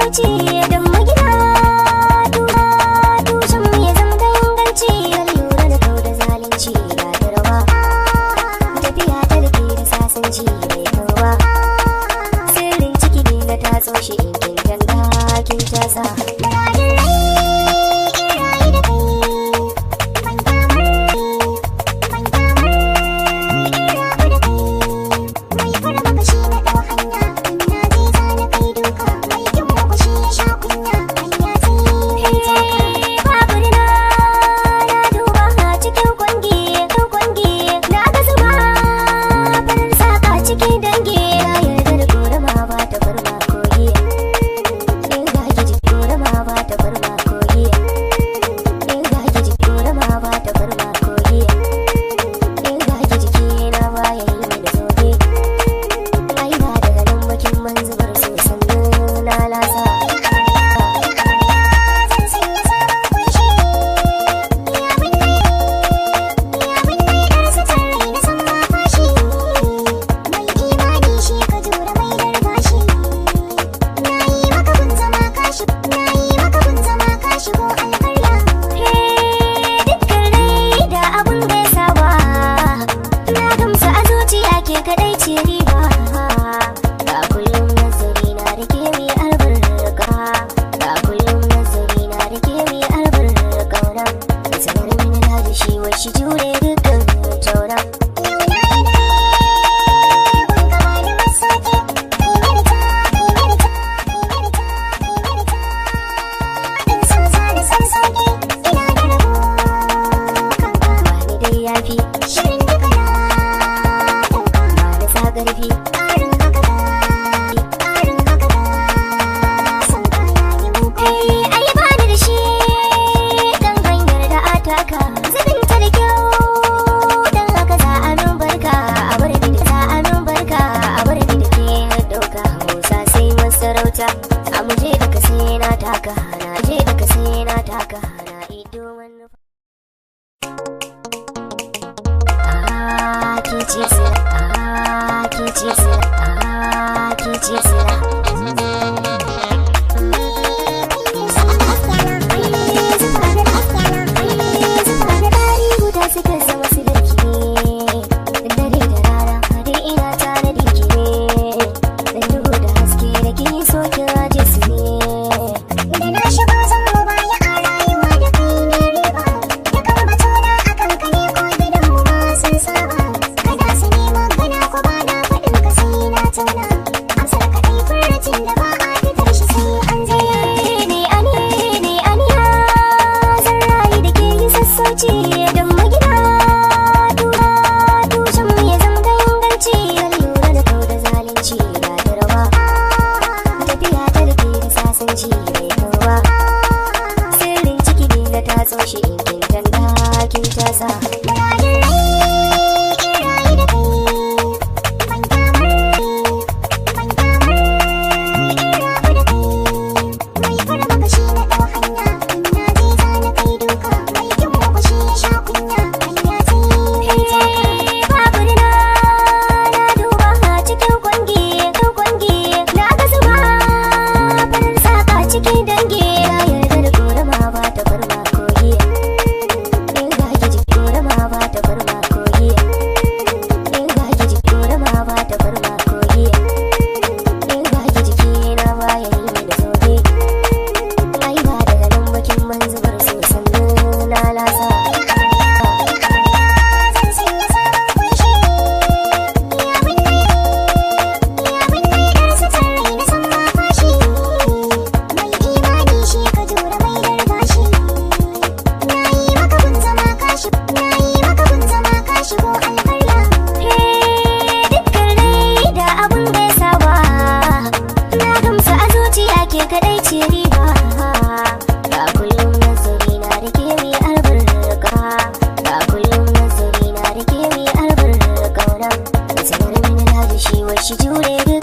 Sassauci don magina tushen mu ya zama da inganci. Kan lura da kau da zalunci ba da rawa. Tafiya ta da ke da sasanci bai kawa. Sirrin ciki ne na tatso shi in kin tanda kin tasa. Muradin rai in rayu da kai. Ban kyamar, ban kyamar in rabu da kai. Mai fara maka shi na ɗau hanya. In na je za na kai duka. Mai kin muku shi ya sha kunya. Hanya ce kai taka. Babu rina na duba cikin kwangi, kwangi. Na ga zuba farar saka cikin dangi. Na yarda da korama ba ta farma kogi. In ga ki korama ba ta farma kogi. In ga ki korama ba ta farma kogi. In ga ki jiki na baya yi mini zobe. Ai ba daga nan bakin man zubar so sannan na lasa. Zan sanya sabon kunshi. Ni abin ne, ni abin ne yar sitar rai na san ma fashi. Mai imani shi ka jure mai darbashi. Na yi maka kun zama kashi, na yi maka kun zama ka shigo alƙarya. Dukkan rai da abun gaisawa, na gamsu a zuciya ke kadai ce riba. Ga kullum nazari na da ke mai albarka. Ga kullum nazari na da ke mai albarka. Sanar mini na ji shi wai shi jure dukkan tauna. Yau na yi dare, gun ka bani masauki. Kai mini ta, kai mini ta, kai mini ta, kai mini ta. In so za ni san sauki, ina da rabo kanka. Wani dai yafi Shirin duka na ɗauka. Ba na sa ƙarfi. Ƙarin haka da, ƙarin haka da. San kaya yi mun Kai ai ba ni da shi dan hanyar da ataka. Zubinta da kyau dan haka za a nun barka. A bar ni da za a nun barka. A bar ni da ke ɗauka. Musa sai masarauta. A muje da ka sai na taka. Na je da ka sai na taka. Na ido manufa. Ah, ke ce sila. Ah, ke ce sila. Ah, ke ce sila. Suka zama silarki ne dare da rana dai ina tanadin ki ne dan duhu da haske da kin yi so kin aje su ne. Da na shigo zan mu baya a rayuwa da kai ne riba. Da kan batuna akan ka ne ko gidan mu ma sun saba. Kada su nema gana ko ba na faɗin ka sai na tauna. Amsar ka ɗai furucin da ba a fitar shi sai an zauna. Ni ani ni aniya zan rayu da ke yi sassauci don magina tushen mu ya zama da inganci. Kan lura da kau da zalunci ba da rawa. Tafiya ta da ke da sasanci bai kawa. Sirrin ciki ne na tatso shi in kin tanda kin tasa. Muradin rai in rayu da kai. Ban kyamar, ban kyamar in rabu da kai. Mai fara maka shi na ɗau hanya. In na je za na kai duka. Mai kin muku shi ya sha kunya. Hanya ce kai taka. Babu rina na duba cikin kwangi, kwangi. Na ga zuba farar saka cikin dangi. Na yarda da korama ba ta farma kogi. In ga ki korama ba ta farma kogi. In ga ki korama ba ta farma kogi. In ga ki jiki na baya yi mini zobe. Ai ba daga nan bakin man zubar so sannan na lasa. Zan sanya sabon kunshi. Ni abin ne, ni abin ne yar sitar rai na san ma fashi. Mai imani shi ka jure mai darbashi. Na yi maka kun zama kashi, na yi maka kun zama ka shigo alƙarya. Dukkan rai da abun gaisawa, na gamsu a zuciya ke kadai ce riba. Ga kullum nazari na da ke mai albarka. Ga kullum nazari na da ke mai albarka. Sanar mini na ji shi wai shi jure.